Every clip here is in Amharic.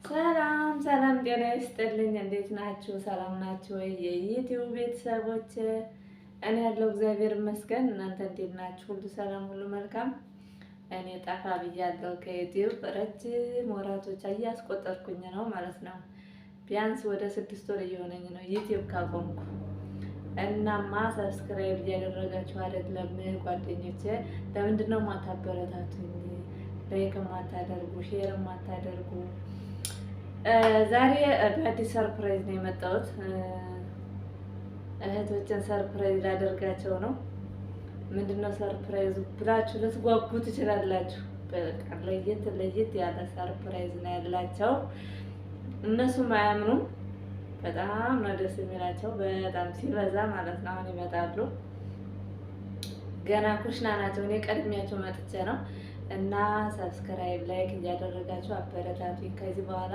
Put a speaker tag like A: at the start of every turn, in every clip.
A: ሰላም ሰላም፣ ጤና ይስጥልኝ። እንዴት ናችሁ? ሰላም ናችሁ ወይ? የ YouTube ቤተሰቦች፣ እኔ ያለው እግዚአብሔር ይመስገን። እናንተ እንዴት ናችሁ? ሁሉ ሰላም፣ ሁሉ መልካም። እኔ ጠፋ ብያለሁ ከ YouTube፣ ረጅም ወራቶች እያስቆጠርኩኝ ነው ማለት ነው። ቢያንስ ወደ 6 ወር እየሆነኝ ነው YouTube ካቆምኩ። እናማ subscribe እያደረጋችሁ አይደለም ጓደኞቼ? ለምንድን ነው ማታበረታቱኝ? Like ማታደርጉ፣ share ማታደርጉ? ዛሬ በአዲስ surprise ነው የመጣሁት። እህቶችን surprise ላደርጋቸው ነው። ምንድነው surprise ኡ ብላችሁ ልትጓጉ ትችላላችሁ። በቃ ለየት ለየት ያለ surprise ነው ያላቸው። እነሱም አያምኑም። በጣም ነው ደስ የሚላቸው፣ በጣም ሲበዛ ማለት ነው። አሁን ይመጣሉ። ገና ኩሽና ናቸው። እኔ ቀድሚያቸው መጥቼ ነው። እና subscribe፣ like እያደረጋችሁ አበረታቱኝ። ከዚህ በኋላ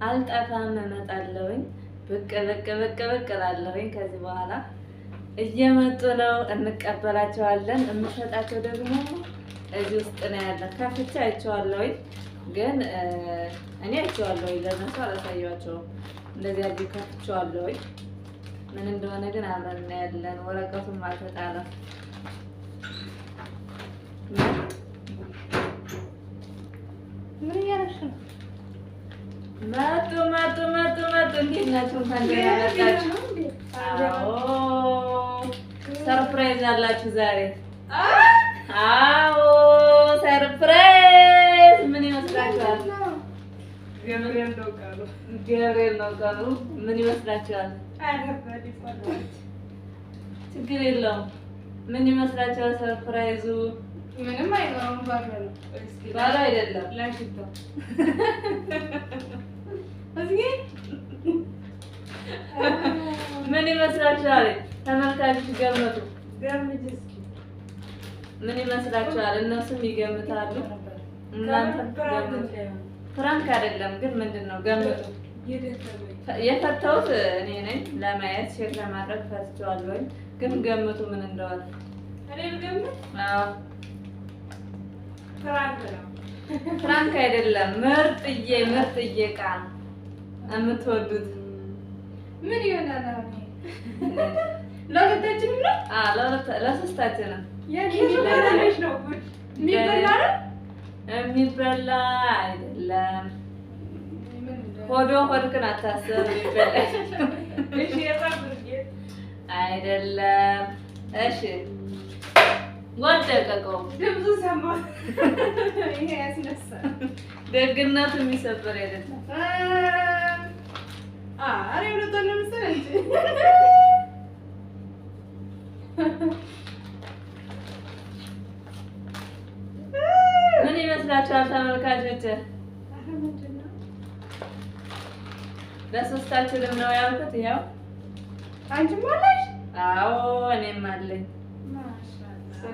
A: አልጠፋም፣ እመጣለሁኝ። ብቅ ብቅ ብቅ ብቅ እላለሁኝ። ከዚህ በኋላ እየመጡ ነው፣ እንቀበላቸዋለን። የምሰጣቸው ደግሞ እዚህ ውስጥ ነው ያለ። ከፍቼ አይቼዋለሁኝ፣ ግን እኔ አይቼዋለሁኝ፣ ለእነሱ አላሳየኋቸውም። እንደዚህ አድርጌ ከፍቼዋለሁኝ። ምን እንደሆነ ግን አብረን እናያለን። ወረቀቱም አልተጣለም።
B: ምን እያደረግሽ ነው?
A: መጡ መጡ መጡ መጡ። እንዴት ናችሁ? እንኳን ደህና መጣችሁ። አዎ፣ surprise አላችሁ ዛሬ። አዎ፣ surprise። ምን ይመስላችኋል?
B: ገብርኤል ነው ቃሉ።
A: ገብርኤል ነው ቀኑ። ምን ይመስላችኋል? ችግር የለውም። ምን ይመስላችኋል surprise ኡ?
B: ምንም አይኖረውም። ባዶ ነው።
A: ባዶ አይደለም።
B: ላሽታው እስኪ።
A: ምን ይመስላችኋል? ተመልካቾች ገምቱ።
B: ገምጅ እስኪ።
A: ምን ይመስላችኋል? እነሱም ይገምታሉ። እናንተ ገምቱ። Prank አይደለም ግን ምንድን ነው? ገምቱ። የፈታሁት እኔ ነኝ። ለማየት፣ share ለማድረግ ፈትቼዋለሁኝ። ግን ገምቱ ምን እንደሆነ።
B: እኔ ልገምት?
A: አዎ።
B: Prank ነው።
A: Prank አይደለም። ምርጥዬ ምርጥዬ ቃል የምትወዱት።
B: ምን ይሆናል አሁን? ለሁለታችንም ነው?
A: አዎ፣ ለሶስታችንም።
B: የሚበላ ነው? የሚበላ ነው?
A: የሚበላ አይደለም። ሆዶ ሆድክን አታስብ። የሚበላ አይደለም። እሺ፣ ወደቀ እኮ።
B: ድምፁ ሰማሁ። ይሄ ያስነሳል።
A: ደግነቱ የሚሰበር አይደለም።
B: ኧረ እውነቷን ነው መሰለኝ እንጂ።
A: ምን ይመስላችኋል ተመልካቾች?
B: ኧረ ምንድን ነው?
A: ለሶስታችንም ነው ያልኩት። ያው
B: አንቺም አለሽ?
A: አዎ፣ እኔም አለኝ።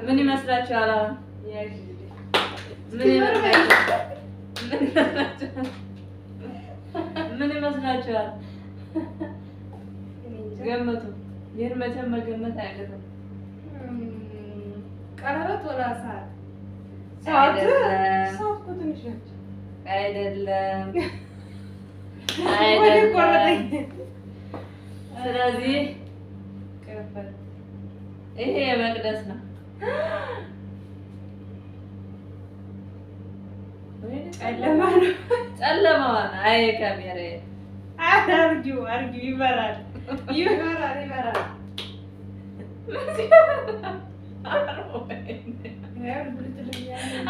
A: ምን ይመስላችኋል? አሁን ምን ይመስላችኋል? ምን ይመስላችኋል? ምን ይመስላችኋል? ገምቱ። ይህን መቼም መገመት አያቅትም።
B: ቀለበት ወላ ሰዓት? ሰዓት።
A: አይደለም።
B: ሰዓት እኮ ትንሽ ነች።
A: አይደለም።
B: ወደ
A: አይደለም።
B: ቆረጠኝ።
A: ስለዚህ ይሄ የመቅደስ ነው።
B: ጨለማ ነው።
A: ጨለማዋ ነው። አይ ካሜራ።
B: አርጊው አርጊው፣ ይበራል ይበራል ይበራል።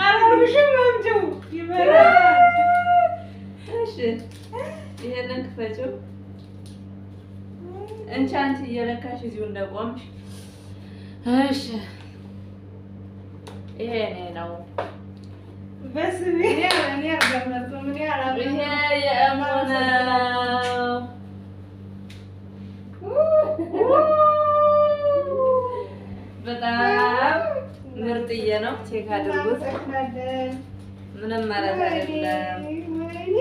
B: አላልኩሽም? አምጪው፣ ይበራል።
A: እሺ፣ ይሄንን ክፈችው። እንቺ አንቺ እየለካሽ እዚሁ እንደቆምሽ። እሺ፣ ይሄ እኔ ነው።
B: በስሜ እኔ አልገመትኩም። እኔ
A: ይሄ
B: አላውቅም።
A: የእሙ ነው። በጣም ምርጥዬ ነው። Check አድርጉት።
B: እናመሰግናለን።
A: ምንም ማለት አይደለም።
B: ወይኔ።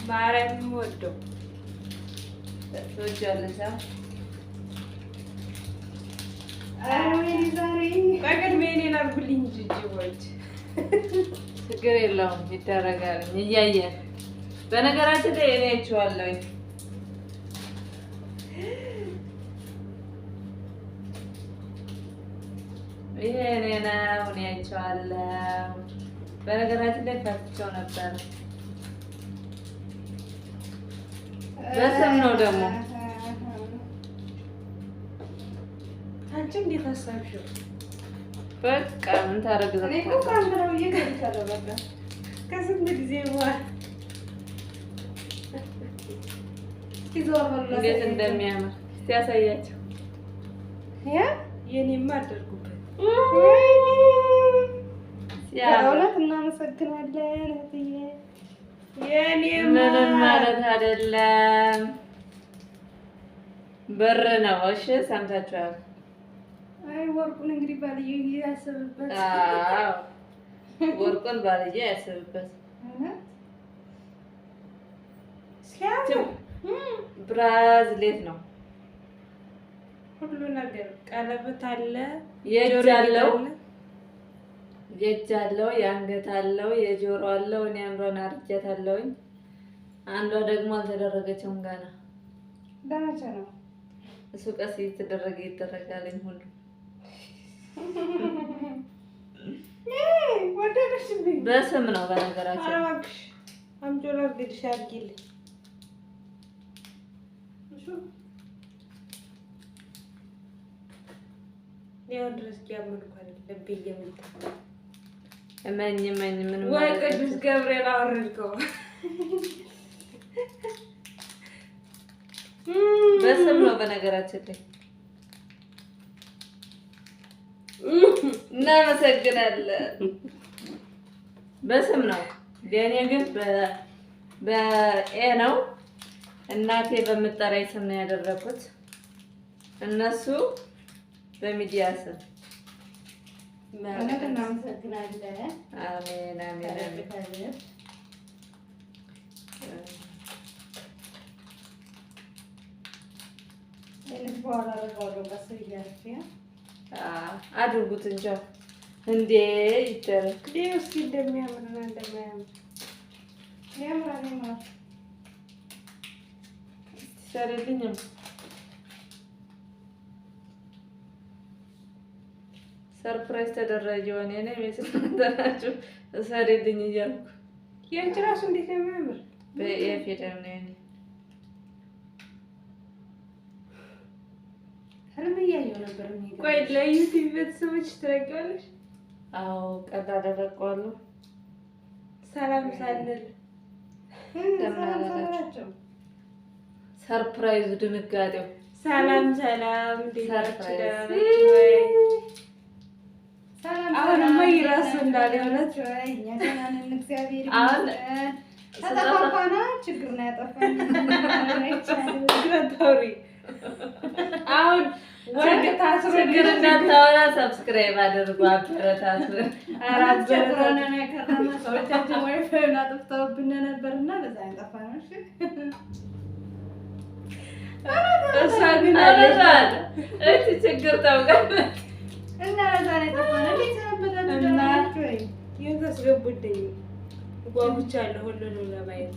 B: ማርያም ወደው።
A: ትወጂዋለሽ? አዎ።
B: ኧረ ወይኔ ዛሬ በቅድሜ እኔን አድርጉልኝ ጅጅዎች።
A: ችግር የለውም ይደረጋል። እያየን በነገራችን ላይ እኔ አይቼዋለሁኝ። ይሄ እኔ ነው፣ እኔ አይቼዋለሁ። በነገራችን ላይ ፈትቼው ነበር። በስም ነው ደግሞ።
B: አንቺ እንዴት አሰብሽው?
A: በቃ ምን ታደርግ
B: እኔ እኮ prank ነው ብዬ ገብቻለሁ። በቃ ከስንት ጊዜ በኋላ እስኪ ዞር በሉ
A: እንዴት እንደሚያምር እስቲ ያሳያቸው።
B: ያ የኔማ አደርጉበት።
A: ሲያምር
B: በእውነት እናመሰግናለን እህትዬ። የኔማ
A: ምንም ማለት አይደለም። ብር ነው። እሺ ሰምታችኋል።
B: አይ ወርቁን እንግዲህ ባልዬ ያሰብበት።
A: አዎ ወርቁን ባልዬ ያስብበት።
B: እውነት ሲያምር
A: bracelet ነው።
B: ሁሉ ነገር ቀለበት አለ፣
A: የእጅ
B: ጆሮ ጌጥ
A: አለው፣
B: አለ።
A: የእጅ አለው፣ የአንገት አለው፣ የጆሮ አለው። እኔ አንዷን አርጃታለሁኝ። አንዷ ደግሞ አልተደረገችም ገና።
B: ለመቼ ነው?
A: እሱ ቀስ እየተደረገ ይደረጋልኝ ሁሉ
B: ወደደሽብኝ።
A: በስም ነው በነገራችን።
B: ኧረ እባክሽ አምጪው ላድርግልሽ፣ አድርጊልኝ። ያው ድረስ እያመንኩ አይደለም፣ ልቤ እየመታ
A: እመኝ እመኝ ምንም
B: ወይ
A: ማለት
B: ቅዱስ ገብርኤል አወረድከው።
A: በስም ነው በነገራችን ላይ። እናመሰግናለን። በስም ነው። የእኔ ግን በኤ ነው። እናቴ በምጠራኝ ስም ነው ያደረኩት። እነሱ በሚዲያ ስም።
B: እውነት እናመሰግናለን።
A: አሜን አሜን አሜን።
B: በኋላ አደርገዋለሁ ቀስ እያልኩ።
A: አድርጉት እንጂ እንዴ ይደረግ።
B: ይኸው እስኪ እንደሚያምርና እንደማያምር ያምራል። ያምራል።
A: እስቲ ሰሪልኝም surprise ተደረገ። ሆነ እኔ መስላችሁ ሰሪልኝ እያልኩ
B: የአንቺ ራሱ እንዴት ነው የሚያምር!
A: በ A ፊደል ነው የእኔ።
B: ህልም እያየሁ ነበር። ቆይ ለዩቲዩብ ቤተሰቦች ትለቂዋለሽ?
A: አዎ ቀላል አደረገዋለሁ።
B: ሰላም ሳንል
A: እንደምን አላላችሁ? surprise ኡ ድንጋጤው
B: ሰላም ሰላም፣ እንዴት ናችሁ?
A: surprise።
B: ደህና ናችሁ ወይ? አሁንማ ይራሱ እንዳለ እውነት
C: እኛ ደህና ነን፣ እግዚአብሔር
A: አሁን
C: ይመስገን። ተጠፋፋና ችግር ነው ያጠፋን።
B: አታውሪ። አሁን ወርቅ ታስሮ
A: ችግር እንዳታወራ subscribe አድርጉ፣ አበረታቱ።
B: አራት
C: ችግር ሆነ ነው የከረመ። ሰዎቻችን ዋይፋዩን አጥፍተውብን ነበርና በዛ ያጠፋነው። እሺ
B: እሷ ግን አለች።
A: አለች እቺ ችግር ታውቃለች።
C: እና በዛ ነው የጠፋነው። እንዴት ሰነበታችሁ?
B: እና
C: ደህና ናችሁ ወይ?
B: የት አስገቡልኝ? ጓጉቻለሁ ሁሉንም ለማየት።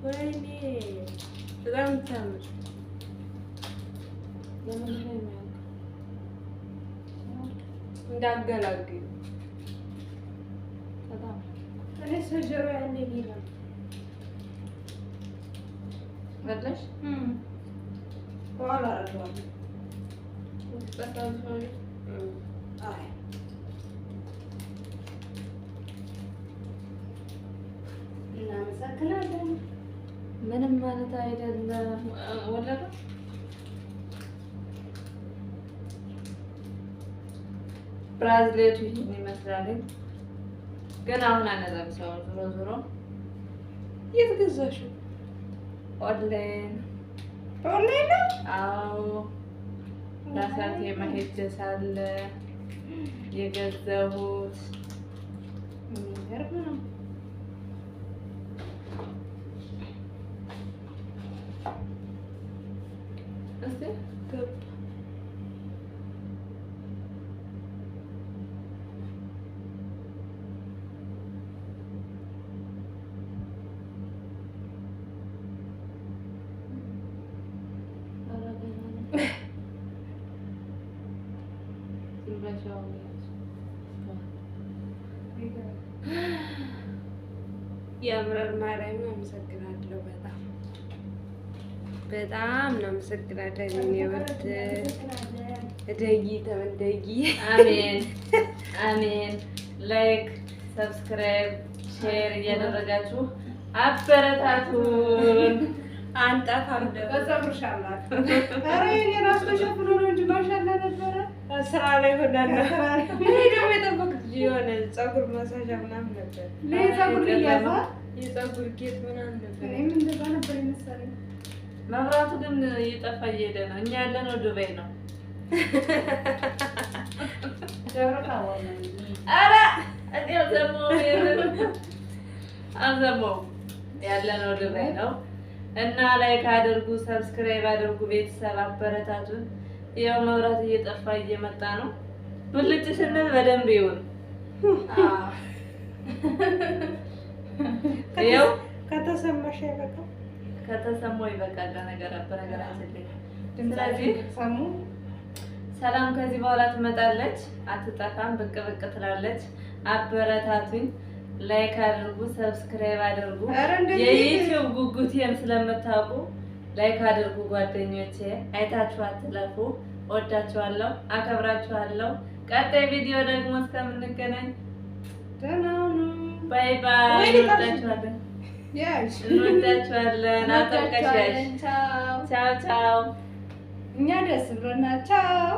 B: ወይኔ በጣም የምታምር እንዳገላግል እኔ ሰው ጆሮ ያለ ሌላ
A: አለሽ
C: በኋላ አደርገዋለሁ። አይ እናመሰግናለን።
A: ምንም ማለት አይደለም። ወለደ ብራዝሌቱ ይህን ይመስላል። ግን አሁን አነዛም ሰው ዞሮ ዞሮ
B: የት ገዛሽው?
A: ኦንላይን
C: ኦንላይን ነው።
A: አዎ ላሳቴ መሄጀ ሳለ የገዛሁት
C: የሚገርም ነው።
A: እስቲ
B: ገባ ያምራል። ማርያምን አመሰግናለሁ። በጣም በጣም እናመሰግናለን። የእኔ ውድ እደጊ ተመንደጊ።
A: አሜን አሜን። Like፣ subscribe፣ share እያደረጋችሁ አበረታቱን።
B: አንጠፋም ደግሞ።
C: በፀጉርሽ አምላክ። ኧረ የእኔ ራሱ ተሸፍኖ ነው እንጂ ማሻላ ነበረ።
B: ስራ ላይ ሆናለሁ። እኔ ደግሞ የጠበኩት የሆነ ፀጉር ማሳዣ ምናምን ነበር።
C: ለፀጉር ልያዛ
B: የፀጉር ጌጥ ምናምን ነበር።
C: እኔም እንደዛ ነበር የመሰለኝ።
A: መብራቱ ግን እየጠፋ እየሄደ ነው። እኛ ያለነው ዱባይ ነው።
C: ደብረ ታቦር ነው።
A: ኧረ እኔ አልሰማሁም፣ ይሄንን አልሰማሁም። ያለነው ዱባይ ነው እና like አድርጉ፣ subscribe አድርጉ፣ ቤተሰብ አበረታቱን። ይኸው መብራት እየጠፋ እየመጣ ነው። ብልጭ ስንል በደንብ ይሁን። ይኸው
B: ከተሰማሽ አይበቃም።
A: ከተሰማው ይበቃል። ለነገር በነገራችን ላይ
C: ድምጻችን ሰሙ።
A: ሰላም ከዚህ በኋላ ትመጣለች፣ አትጠፋም፣ ብቅ ብቅ ትላለች። አበረታቱኝ፣ like አድርጉ፣ subscribe አድርጉ።
C: ኧረ እንደዚህ
A: የዩቲዩብ ጉጉቴን ስለምታውቁ like አድርጉ ጓደኞቼ፣ አይታችሁ አትለፉ። ወዳችኋለሁ፣ አከብራችኋለሁ። ቀጣይ ቪዲዮ ደግሞ እስከምንገናኝ
C: ደህና ሁኑ።
A: Bye bye።
B: ወይኔ
A: እንወዳችኋለን፣
C: ያሽ
A: እንወዳችኋለን። አጠብቀሽ ያሽ።
C: እንወዳችኋለን። ቻው።
A: ቻው ቻው።
C: እኛ ደስ ብሎናል። ቻው።